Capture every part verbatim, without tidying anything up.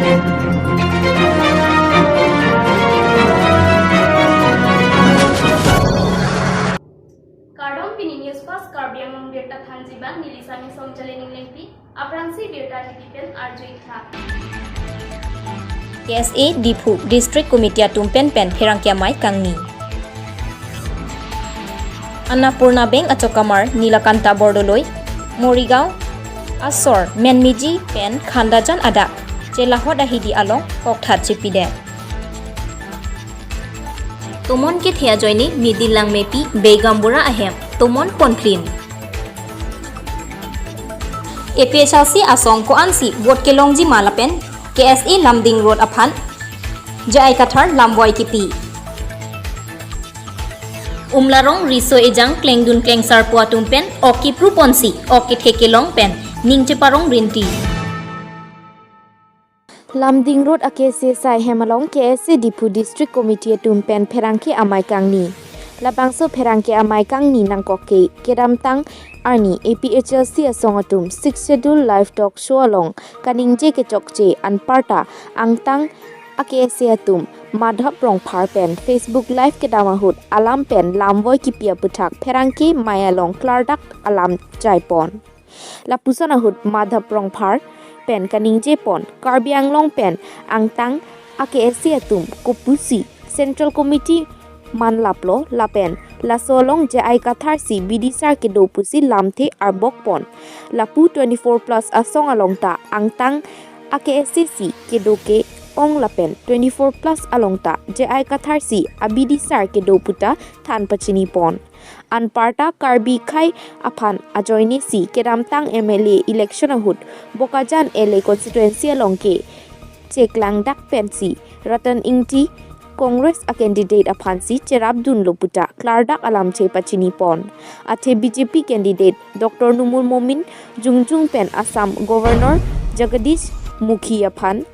Kardom, pini News Fast Karbi Anglong birta thanji abang, neli Sami Songchale Ninglengpi. Aphrangsi birta hithi pen arju-ik tha. K S A Diphu District Committee atum pen pen pherangke amei kangni. Annapurna Bank achokamar Nilakanta Bordoloi, Morigaon asor Menmiji pen Khandajan adak Chelahot ahidi along kokthat chipidet. Tomon kethe ajoine Nidin Langmepi Begum Bora ahem tomon ponphlin. A P H L C asong ko-ansi vote kelongji ma lapen K S A Lumding Road aphan J I Kathar lamvoi kipi. Umlarong riso ejang klengdun klengsarpo atum pen ok kipru ponsi ok kethe kelong pen ning cheparong rinti. Lumding Road a K S A asai hem along K S A Diphu District Committee atum pen pherangke amei kangni. Labangso pherangke amei kangni nangkok ke kedamtang arni A P H L C asong atum Sixth Schedule Live Talk Show along kaningje kechokche anparta angtang a K S A atum Madhab Rongphar pen Facebook Live kedam ahut alam pen lamvoi kipi aputhak pherangke amei along klardak alam jaipon. Lapuson ahut Madhab Rongphar pen kaningje pon Karbi Anglong pen angtang a K S A atum kopusi Central Committee manlaplo lapen laso along J I Kathar si bidisar kedo pusi lamthe arbok pon. Lapu twenty-four plus asong along ta angtang a K S A si kedo ke-ong lapen twenty-four plus along ta J I Kathar si abidisar kedo puta than pachini pon. Anparta Karbi akhei aphan ajoine si kedamtang M L A election ahut Bokajan L A constituency along ke cheklangdak pensi Ratan Ingti Congress a candidate aphansi cherapdunlo puta klardak alamthe pachini pon. Athe B J P candidate Doctor Numal Momin Jongjung pen Assam Governor Jagadish Mukhi aphan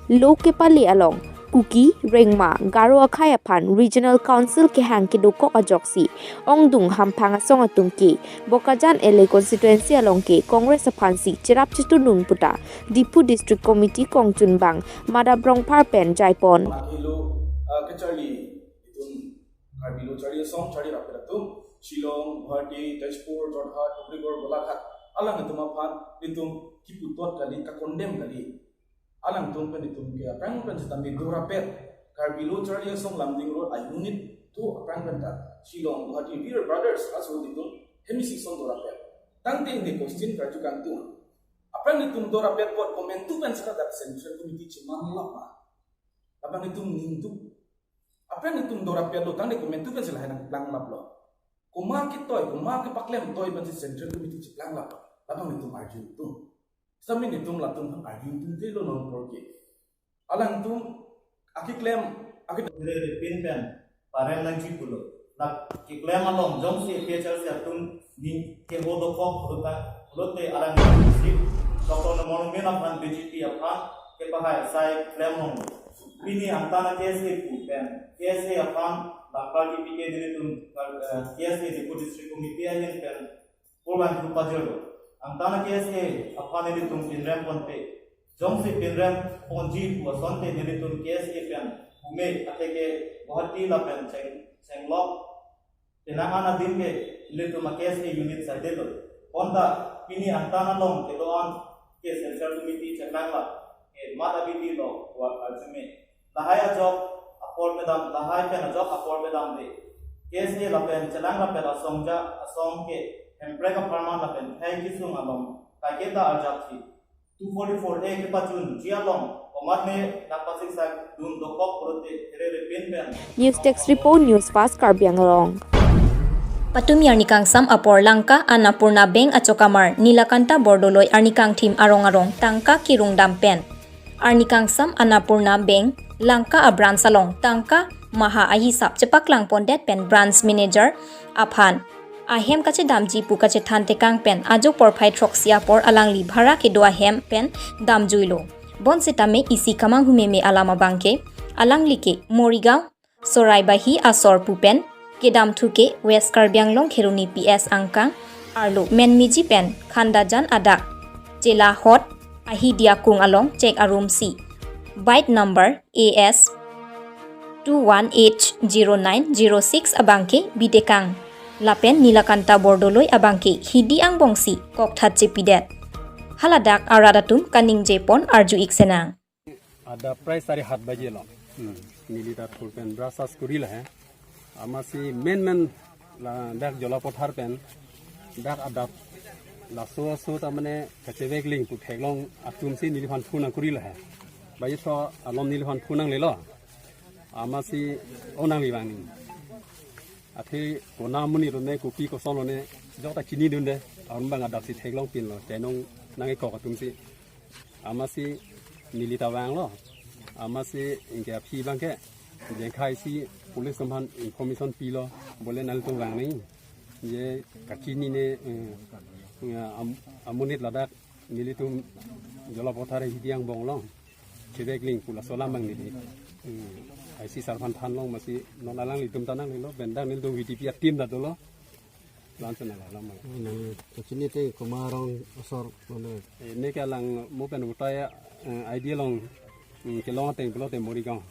lo kepale along Kuki, Rengma, Garo akhei aphan Regional Council kehang kedokok ajoksi ongdung hamphang asong atum ke Bokajan L A constituency along ke Congress aphansi cherap chetundun puta Diphu District Committee kongchunbang Madhab Rongphar pen jaipon. Helo, ah, kacharli itum Karbi lo charli asong charli rapet atum Shillong, Guwahati, Tezpur, Jorhat, Dibrugarh, Golaghat alanglitum aphan itum kiputot kali, ka-condemn kali. Alangtum pen itum ke aphrang pen sitame dorapet. Karbi lo charli asong Lumding Road a unit tu aphrang pen ta Shillong, Guwahati, we are brothers, aso itum hem isi ason dorapet. Tangte ne question karju kangtung. Aphrang itum dorapet apot komantu pen sita dak Central Committee chemanglap ma? Aphrang itum ningduk. Aphrang itum dorapetlo tangte komantu pen si lahai nangplanglaplo. Komat ketoi, komat kepaklem toi pensi Central Committee cheplanglaplo. Labang itum arju itum. Sami itum latum arju itum telo non porke. Alangtum akeklem, ake- Rere pin pen parem nangji pulo. Lake keklem along jongsi A P H L C atum ning keho dokok pulo ta, pulote alang si Doctor Numal Momin aphan B J P aphan kepahai sai klem long. Pini angtan a K S A pu pen K S A aphan langpar kipi ke nelitum, eh, K S A Diphu District Committee ahin pen purban thu pajirlo. Angtan a K S A aphan nelitum pinrem ponpe. Jongsi pinrem ponji pu asonte nelitum K S A pen hume atheke Guwahati lapen cheng, chenglok penang an adim ke nelitum a K S A unit saidelo. Bonta pini angtan along kedo-an ke Central Committee cheplanglap ke mat abidi lo buat arjume. Lahai ajok apor pedam, lahai pen ajok apor pedamde K S A lapen chelangrapet asong ja asong ke Hemprek apharman lapen thai kisung along kaiketa arjapsi two forty-four A kepachunji along komatne nangpasik sak dun dokok pulote rere pin pen. News Desk Report, News Fast Karbi Anglong. Patumi arni kangsam apor Langka Annapurna Bank achokamar Nilakanta Bordoloi arni kangthim arong arong tangka kirungdam pen arni kangsam Annapurna Bank Langka a branch along tangka maha ahisap chepaklang pondet pen branch manager aphan ahem kachedamji pu kachethan tekang pen ajo porphai throksi apor alangli bhara kedo ahem pen damjuilo. Bonsitame isi kamanghu meme alam abangke alangli ke Morigaon Soraibahi asor pu pen kedamthu ke West Karbi Anglong Kheroni P S angkang arlo Menmiji pen Khandajan adak Chelahot ahidi akung along chek arumsi Bike number A S two one H zero nine zero six abangke bidekang. Lapen Nilakanta Bordoloi abangke hidi angbongsi kokthat chepidet. Haladak arat atum kaningjepon arju-ik senang. Adap prai sare hat baje lo. Hmm. Neli ta thurpen brush as kuri lahe. Amatsi main main ladak Jolapothar pen dak adap laso aso ta mane kachevek ling pu theklong atumsi neliphan phone nangkuri lahe. Baji so alom neliphan phone nanglelo. Amatsi onang livang ni. Athe kona amonit lone kopi koson lone jok ta chinidunde. Aron bang adapsi theklong pinlo. Chainong nangkok atumsi. Amatsi neli ta vanglo. Amatsi anke aphi abangke jengkhai si police atum aphan information pilo. Bole nangtum vang ni. Je kachinine, eh, eh, am-, amonit ladak nelitum Jolapothar hidi angbong lo. Chevek ling pu laso alam abang neli. Hmm. I C sar aphan thanlong amatsi non alanglitum ta nanglelo, bendang nelitum V D P a-team ta dolo. Lason nanglo alam abang. Nang kachini te komat arong asor mane? Eh, neke alang mo pen utai, eh, idea long, hmm, kelong ateng pulote Morigaon.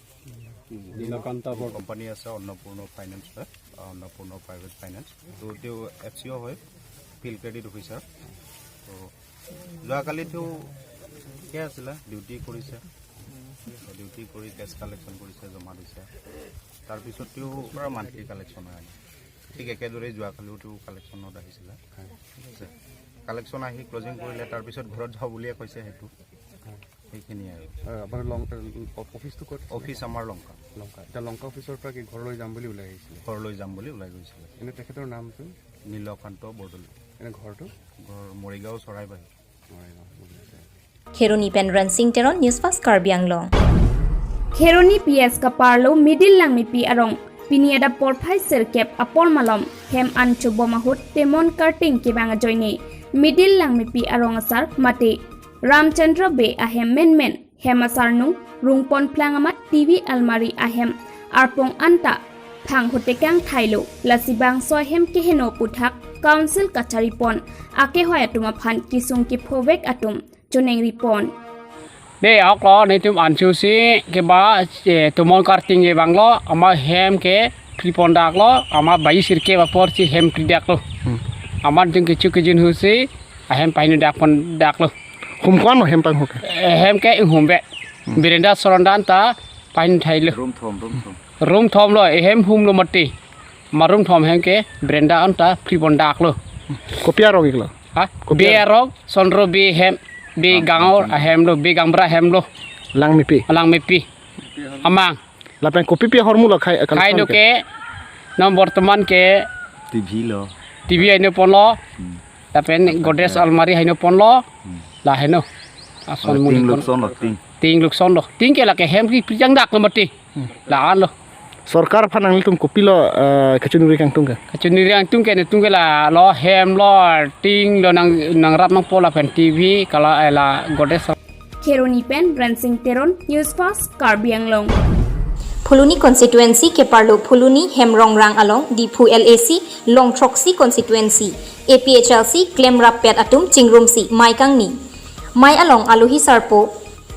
Hmm, Nilakanta Bor. Company আছে অন্নপূৰ্ণ ফাইনেন্স হয়, অন্নপূৰ্ণ private finance. তো তেওঁ F C অ' হয়, field credit officer. তো যোৱাকালি তেওঁ ঠিকে আছিলে, ডিউটি কৰিছে। ডিউটি কৰি কেছ কালেকশ্যন কৰিছে, জমা দিছে। তাৰপিছত তেওঁ পৰা মান্থলি কালেকশ্যন হয়। ঠিক একেদৰে যোৱাকালিও তেওঁ কালেকশ্যনত আহিছিলে। ঠিক আছে। কালেকশ্যন আহি ক্লজিং কৰিলে, তাৰপিছত ঘৰত যাওঁ বুলিয়ে কৈছে সেইটো। সেইখিনিয়ে আৰু। আহ, আপোনাৰ লং-, অ-, অফিচটো ক'ত? অফিচ আমাৰ লংকা। লংকা। এতিয়া লংকা অফিচৰ পৰা কি ঘৰলৈ যাম বুলি ওলাই আহিছিলে? ঘৰলৈ যাম বুলি ওলাই গৈছিলে। এনে তেখেতৰ নামটো? নীলকান্ত বৰদলৈ। এনে ঘৰটো? ঘৰ মৰিগাঁও চৰাইবাহী। মৰিগাঁও, বুজিছে। Kheroni pen Rensing Teron, News Fast Karbi Anglong. Kheroni P S kaparlo Middle Langmepi arong pini adap porphai sirkep apor malom hem an chobom ahut temon karting kevang ajoine Middle Langmepi arong asar mate Ramchandra Bey ahem menmen hem asarnung rungpon phlang amat T V almari ahem arpong anta phang hotekang thailo, lasi bangso ahem keheno aputhak council kacharipon akehoi atum aphan kesung kephovek atum chonengripon. De, ahok lo, netum anchotsi keba, eh, temon karting kevanglo, amat hem ke phri pondaklo, amat baji sirkep apor si hem phridaklo. Hmm. Amat jung kechu kejun ahutsi ahem pahini dak pondaklo. Hum ko-an lo hem pahini ke? Eh, hem ke inghumve. Hmm. Berenda sorondan ta pahini thailo. Room thom, room thom. Room thomlo, ehem humlo mati. Amat room thom hem ke berenda anta phri pondaklo. Kopi arong iklo? Ha? Kopi Bey arong? Arong, Sondro Bey hem, Bey Gang-, Gangor Gangor. Ahemlo, Bey Gangbra ahemlo. Langmepi. Langmepi. Amang. Lapen kopi pi ahormu lo khai, khai collection no ke? Ke, non bortoman ke T V lo. T V henoponlo. Hmm. Lapen Godrej almari henoponlo. Hmm. La heno. Ason muli ting kon. Lukson lo, ting. Ting lukson lo. Ting ke lake hem ke phrijangdaklo mati. Hmm. La-an lo. Sorkar aphan nanglitum kopilo, eh, kachiningri kangtung ke? Kachiningri kangtung ke netum ke la lo hem lo ting lo nang, nangrap nangpo lapen T V kala, eh, la Godrej. Kheroni pen Rensing Teron, News Fast Karbi Anglong. Phuloni constituency keparlo Phuloni Hemrongrang along Diphu L A C Longthroksi constituency A P H L C klemrappet atum chingrumsi mei kangni. Mei along alohi sarpo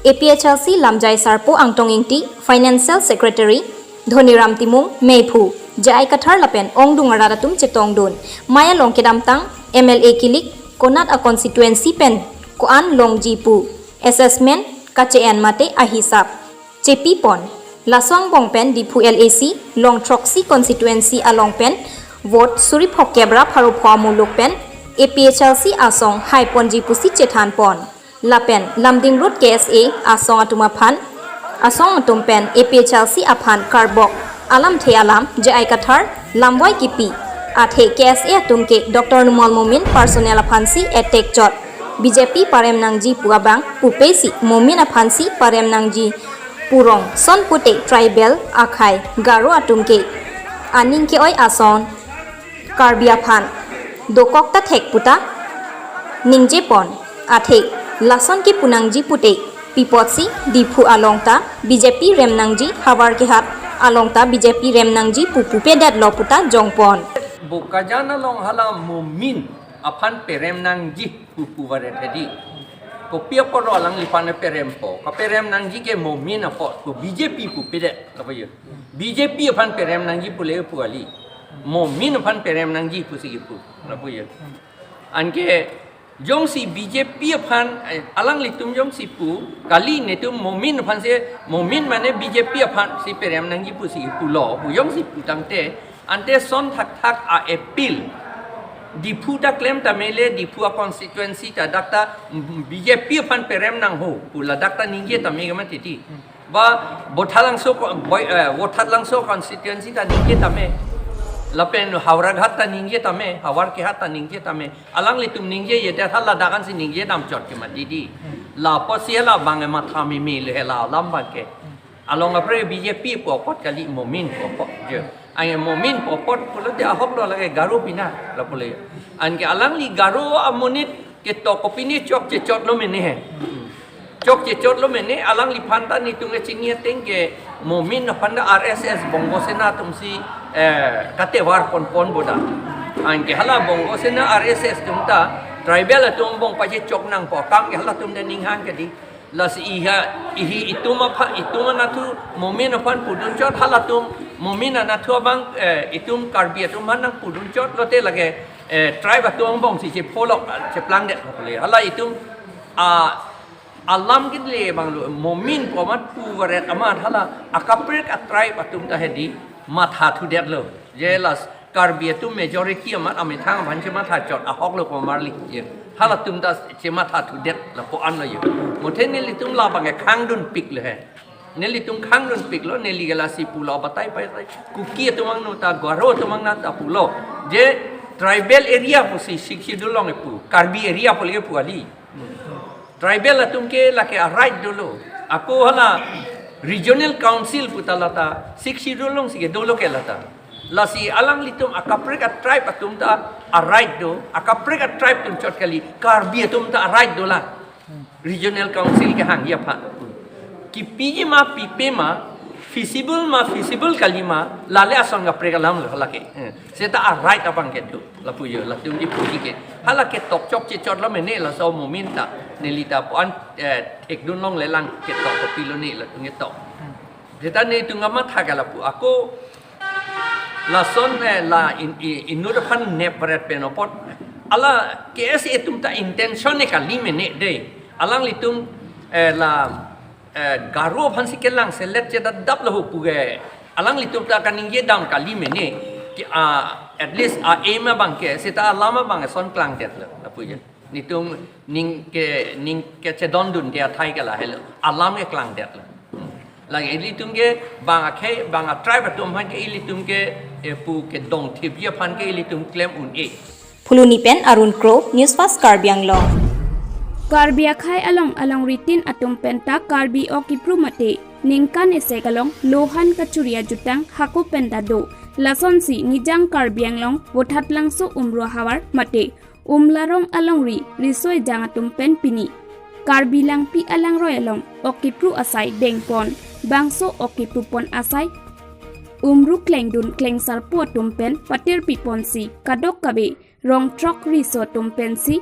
A P H L C lamjai sarpo Angtong Ingti, Financial Secretary, Dhoniram Timung, meiphu J I Kathar lapen ongdung arat atum chetongdun. Mei along kedamtang M L A kilik konat a constituency pen ko-an longji pu assessment kache-en mate ahisap chepipon. Laso angbong pen Diphu L A C Longthroksi constituency along pen vote suri phokep ra pharo pho amuluk pen A P H L C asong haiponji pusi chethanpon. Lapen Lumding Road K S A asong atum aphan, asong atum pen A P H L C aphan karbok alamthe alam J I Kathar lamvoi kipi. Athe K S A atum ke Doctor Numal Momin personnel aphansi attack chot. B J P parem nangji pu abang pupesi Momin aphansi parem nangji pu rongson pute tribal akhei Garo atum ke aning ke-oi ason Karbi aphan dokok ta thek puta ningjepon. Athe lason kepu nangji pute pi apotsi Diphu along ta B J P rem nangji, havar kehat along ta B J P rem nangji pu pupedetlo puta jongpon. Bokajan along hala Momin aphan perem nangji pu puvaret hedi. Kopi apotlo alangliphan perempo? Kaperem nangji ke Momin apot pu, B J P pu pedet, lapu jo. B J P aphan perem nangji pule pu kali. Momin aphan perem nangji pusi kipu, lapu jo. Anke jongsi B J P aphan, eh, alanglitum jongsi pu kali, netum Momin aphan si, Momin mane B J P aphan si perem nangji pusi kipulo pu jongsi pu tangte, ante son thakthak a-appeal Diphu ta klem tame le, Diphu a-constituency ta dak ta, mm, B J P aphan perem nangho pu ladak ta ningje tame kama titi. Ba Vothatlangso ko-, boi-, eh, Vothatlangso constituency ta ningje tame. Lapen Howraghat ta ningje tame, Howraghat ta ningje tame. Alanglitum ningjeje det, hala ladak ansi ningje damchot kema titi. Lapusi hala abang matha meme le hala alam abang ke. Along apre B J P pu apot kali, Momin pu apot jo. Anke Momin pu apot pulote ahoklo lake Garo pina, lapu le. Anke alangli Garo amonit ketok kopine chokche chotlo mene he. Chokche chotlo mene, alangliphan ta netum kechini ateng ke Momin aphan ta R S S Bongo Sena atumsi, eh, katevar ponpon boda. Anke hala Bongo Sena R S S atum ta tribal atum angbong pachechok nangpo akam ke halatum ta ninghang kedi. Lasi iha, ihi itum aphan, itum anatthu, Momin aphan pudunchot, halatum, Momin anatthu abang, eh, itum Karbi atum aphan nangpudunchot lote lake, eh, tribe atum angbongsi chepholok, cheplangdet lapu le. Hala itum, a, alam kit le abanglo, Momin pu amat pu varet amat hala akaprek a-tribe atum ta hedi matha thudetlo. Je las Karbi atum majority amat amethang aphan chematha chot ahoklo komarli. Ye. Halatum ta chematha thudet lapu anlo jo. Muthe nelitum labang ke khangdunpiklo he. Nelitum khangdunpiklo, neli ke lasi pulo batai pai pai. Kuki atum angno ta, Garo atum angno ta pulo. Je tribal area pusi Sixth Schedule along kipu, Karbi area pu le kipu kali. Tribal atum ke lake a-right dolo. Ako hala regional council pu ta lata Sixth Schedule alongsi kedolo ke lata. Lasi alanglitum akaprek a-tribe atum ta a-right do, akaprek a-tribe atum chot kali, Karbi atum ta a-right dolang. Regional council kehangji aphan. Kipiji ma pipe ma, feasible ma feasible kali ma, lale ason kaprek alamlo lake. Eh, seta a-right abang kedo. Lapu jo, latum kipuji ke. Hala ketok chokche chotlo mene laso Momin ta. Neli ta pu an, eh, thekdun longlelang ketok kopilo ne latum ketok. Seta netum kamatha ke lapu. Ako lason, eh, la in, i-, inut aphan nep varet pen apot. Hala K S A atum ta intention ne kali mene de. Alanglitum, eh, la, eh, Garo aphansi kelang selet che dadap lo pu ke. Alanglitum ta kaningje dam kali mene. Ki, ah, at least a-aim abang ke, seta alam abang ason klangdetlo, lapu jo. Netum ning ke, ning kechedondunde athai ke lahelo. Alam ke klangdetlo. Lake ilitum ke bang akhei, bang a-tribe atum aphan ke ilitum ke, eh, pu kedongthipji aphan ke ilitum klem un-e. Phuloni pen Arun Kro, News Fast Karbi Anglong. Karbi akhei along alongri tin atum penta Karbi ok kipru mate ningkan isi along lohan kachuri ajutang hako penta do. Lasonsi Nijang Karbi Anglong Vothatlangso Umru ahavar mate Umlarong alongri riso ejang atum pen pini Karbi Langpi alangroi along ok kipru asai dengpon. Bangso ok kipru pon asai Umru klengdun klengsarpo atum pen patirpi ponsi kadokave rong throk riso atum pensi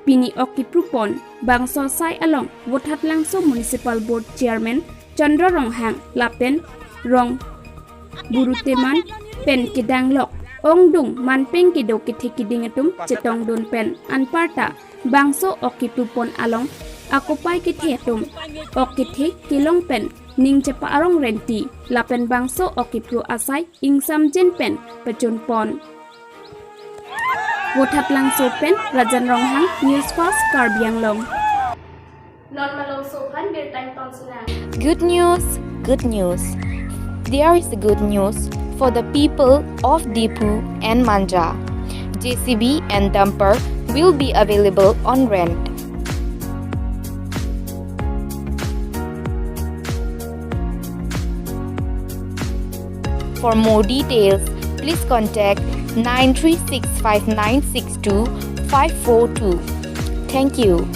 pini ok kipru pon. Bangso asai along Vothatlangso Municipal Board Chairman Chandra Ronghang lapen rong Buruteman pen kedanglok ongdung manpeng kedo kethe kiding atum chetongdun pen anparta bangso ok kipru pon along akopai kethe atum ok kethe kelong pen ning chepa-arong renti lapen bangso ok kipru asai ingsamjin pen pachun pon. Vothatlangso pen Rajan Ronghang, News Fast Karbi Anglong. Non malomso aphan birta ingtong sinang. Good news, good news. There is a good news for the people of Diphu and Manja. J C B and dumper will be available on rent. For more details, please contact nine three six five nine six two five four two. Thank you.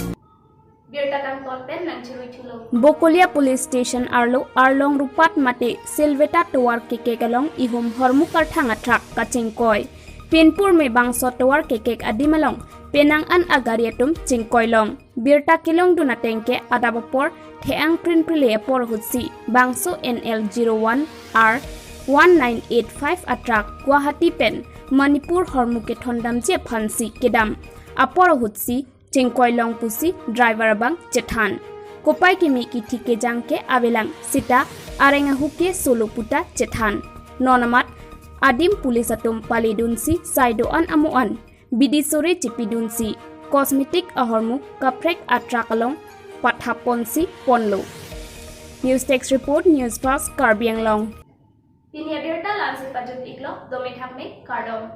Birta kangton pen nangcherui thulo. Bokolia Police Station arlo arlong rupat mate Silveta tovar kekek along ihum hormu karthang athak kachingkoi. Pinpur me bangso tovar kekek adim along Penang an agari atum chingkoilong. Birta kelongdun ateng ke adap apor the-ang prinprile apor ahutsi bangso N L zero one R one nine eight five a truck Guwahati pen Manipur ahormu kethondamji aphansi kedam apor ahutsi chingkoilong pusi driver abang chethan. Kopai keme kithi kejang ke avelang sita areng ahu ke solo puta chethan. Non amat adim police atum paledunsi saido an amo an bidi sore chipidunsi cosmetic ahormu kaprek a truck along pathaponsi ponlo. News Desk Report, News Fast, Karbi Anglong. Pini abirta la-ansi pajut iklo, dome thakme, kardom.